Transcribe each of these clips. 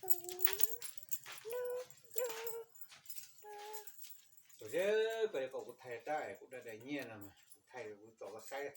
Tus seb, koj yuav kom kuv thaij rab es kuv dai dai nyiaj no mas kuv thaij kuv tso koj saib.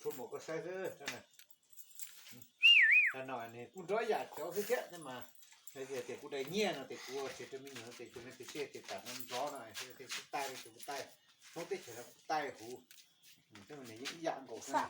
Tsuas muab koj saib xwb. Qhov no nws kuj nrov yam cov xwb thiab mas, tias kuv dai nyiaj no ces kuv tsev rau me nyuam no ces tus me tus seb tias tam no nrov no tias kuv taij li ces kuv taij, Hmoob teb chaws no kuv taij huv, nws yeej ib yam nkaus xwb.